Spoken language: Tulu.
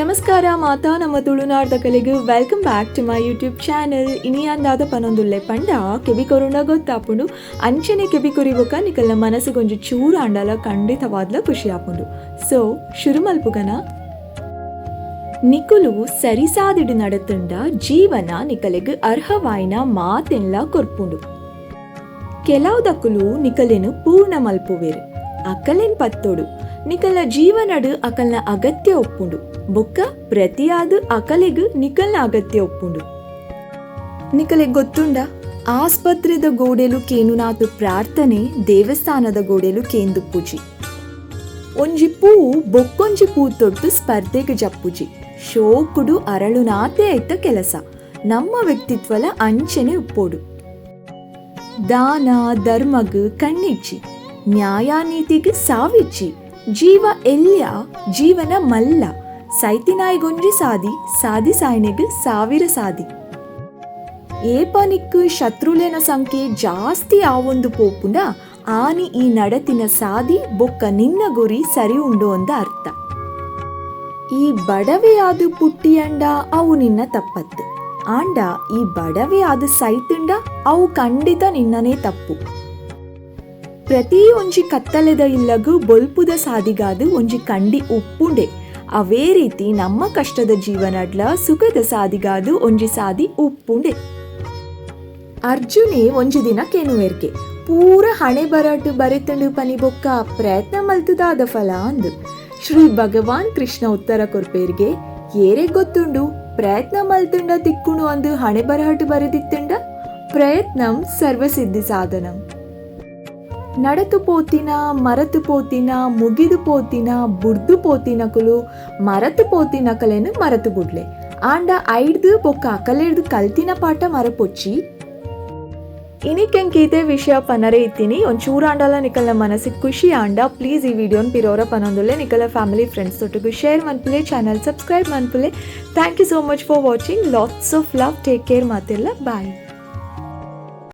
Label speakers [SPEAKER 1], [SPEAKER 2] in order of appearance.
[SPEAKER 1] ನಮಸ್ಕಾರ ಮಾತಾ ನಮ್ಮ ತುಳುನಾಡ್ದಕಲೆಗ್ welcome back to my YouTube channel. ಇನಿ ಅಂದಾದ ಪನೊಂದುಲ್ಲೆ ಪಂಡ ಕೆಬಿ ಕೊರುಂಡ ಗೊತ್ತಾಪುಂಡು. ಅಂಚನೆ ಕೆಬಿ ಕೊರಿಬೊಕ ನಿಕಲ್ನ ಮನಸ್ಸುಗೊಂಜಿ ಚೂರು ಆಂಡಲ ಖಂಡಿತವಾದ್ಲ ಖುಷಿ ಆಪುಂಡು. ಸೊ ಶುರು ಮಲ್ಪುಗನ. ನಿಕುಲು ಸರಿಸಾದಿಡು ನಡತುಂಡ ಜೀವನ ನಿಕಲೆಗ್ ಅರ್ಹವಾಯಿನ ಮಾತೆನ್ಲ ಕೊರ್ಪುಂಡು. ಕೆಲವುದಕುಲು ನಿಕಲೆನ್ ಪೂರ್ಣ ಮಲ್ಪುವೆರ್. ಅಕಲೆನ್ ಪತ್ತೊಡು. ನಿಕಲ್ನ ಜೀವನಡ್ ಅಕಲ್ನ ಅಗತ್ಯ ಉಪ್ಪುಂಡು. ಬೊಕ್ಕ ಪ್ರತಿಯಾದ್ ಅಕಲೆಗ್ ನಿಕಲ್ನ ಅಗತ್ಯ ಉಪ್ಪುಂಡು. ನಿಕಲೆಗ್ ಗೊತ್ತುಂಡ, ಆಸ್ಪತ್ರೆದ ಗೋಡೆಲು ಕೇನುನಾತ್ ಪ್ರಾರ್ಥನೆ ದೇವಸ್ಥಾನದ ಗೋಡೆಲು ಕೇಂದುಪ್ಪುಜಿ. ಒಂಜಿ ಪೂ ಬೊಕ್ಕೊಂಜಿ ಪೂತೊಟ್ಟು ಸ್ಪರ್ಧೆಗ್ ಜಪ್ಪುಜಿ. ಶೋಕುಡು ಅರಳುನಾತೆ ಐತ ಕೆಲಸ. ನಮ್ಮ ವ್ಯಕ್ತಿತ್ವಲ ಅಂಚನೆ ಉಪ್ಪೋಡು. ದಾನ ಧರ್ಮಗ್ ಕಣ್ಣಿಜ್ಜಿ, ನ್ಯಾಯ ನೀತಿಗ್ ಸಾವಿಜ್ಜಿ. ಜೀವ ಎಲ್ಯ, ಜೀವನ ಮಲ್ಲ. ಸೈತಿನಾಯಿಗೊಂಜಿ ಸಾದಿ, ಸಾದಿ ಸಾಯ್ನೆಗ್ ಸಾವಿರ ಸಾದಿ. ಏಪನಿಕ್ ಶತ್ರುಲೆನ ಸಂಖ್ಯೆ ಜಾಸ್ತಿ ಆವೊಂದು ಪೋಪುಂಡ ಆನಿ ಈ ನಡತಿನ ಸಾದಿ ಬೊಕ್ಕ ನಿನ್ನ ಗುರಿ ಸರಿ ಉಂಡು ಅಂದ ಅರ್ಥ. ಈ ಬಡವೆಯಾದ ಪುಟ್ಟಿಯಂಡ ಅವು ನಿನ್ನ ತಪ್ಪತ್ತು, ಆಂಡ ಈ ಬಡವೆಯಾದ ಸೈತುಂಡ ಅವು ಖಂಡಿತ ನಿನ್ನನೇ ತಪ್ಪು. ಪ್ರತಿ ಒಂಜಿ ಕತ್ತಲೆದ ಇಲ್ಲಗು ಬೊಲ್ಪುದ ಸಾದಿಗಾದು ಒಂಜಿ ಕಂಡಿ ಉಪ್ಪುಂಡೆ. ಅವೇ ರೀತಿ ನಮ್ಮ ಕಷ್ಟದ ಜೀವನಡ್ಲ ಸುಖದ ಸಾದಿಗಾದು ಒಂಜಿ ಸಾದಿ ಉಪ್ಪುಂಡೆ. ಅರ್ಜುನೆ ಒಂಜಿ ದಿನ ಕೆನುವೆರ್ಗೆ, ಪೂರ ಹಣೆ ಬರಾಟು ಬರೆತುಂಡು ಪನಿ ಬೊಕ್ಕ ಪ್ರಯತ್ನ ಮಲ್ತುದಾದ ಫಲ ಅಂದು. ಶ್ರೀ ಭಗವಾನ್ ಕೃಷ್ಣ ಉತ್ತರ ಕೊರ್ಪೇರ್ಗೆ, ಏರೆ ಗೊತ್ತುಂಡು, ಪ್ರಯತ್ನ ಮಲ್ತುಂಡ ತಿಕ್ಕುಣು ಅಂದು ಹಣೆ ಬರಹಟು ಬರೆದಿತ್ತುಂಡ. ಪ್ರಯತ್ನಂ ಸರ್ವಸಿದ್ಧಿ ಸಾಧನಂ. ನಡತು ಪೋತಿನ, ಮರತು ಪೋತಿನ, ಮುಗಿದು ಪೋತಿನ, ಬುಡ್ದು ಪೋತಿನಕುಲು ಮರತು ಪೋತಿನಕಲೆನು ಮರತು ಬುಡ್ಲೆ. ಆಂಡ ಐಡ್ದು ಬೊಕ್ಕ ಅಕಲೆಡ್ದು ಕಲ್ತಿನ ಪಾಠ ಮರಪೊಚ್ಚಿ. ಇನಿಕೆಂಕೀತೆ ವಿಷಯ ಪನರೆ ಇತ್ತೀನಿ. ಒಂದು ಚೂರಾಂಡಲ ನಿಕಲ್ನ ಮನಸ್ಸಿಗೆ ಖುಷಿ ಆಂಡ, ಪ್ಲೀಸ್ ಈ ವಿಡಿಯೋನ್ ಪಿರೋರ ಪನೊಂದುಲ್ಲೆ. ನಿಕಲ ಫ್ಯಾಮಿಲಿ ಫ್ರೆಂಡ್ಸ್ ತೊಟ್ಟುಗು ಶೇರ್ ಮನ್ಪುಲೆ, ಚಾನಲ್ ಸಬ್ಸ್ಕ್ರೈಬ್ ಮನ್ಪುಲೆ. Thank you so much for watching. Lots of love. Take care ಮಾತೆಲ್ಲ. ಬಾಯ್.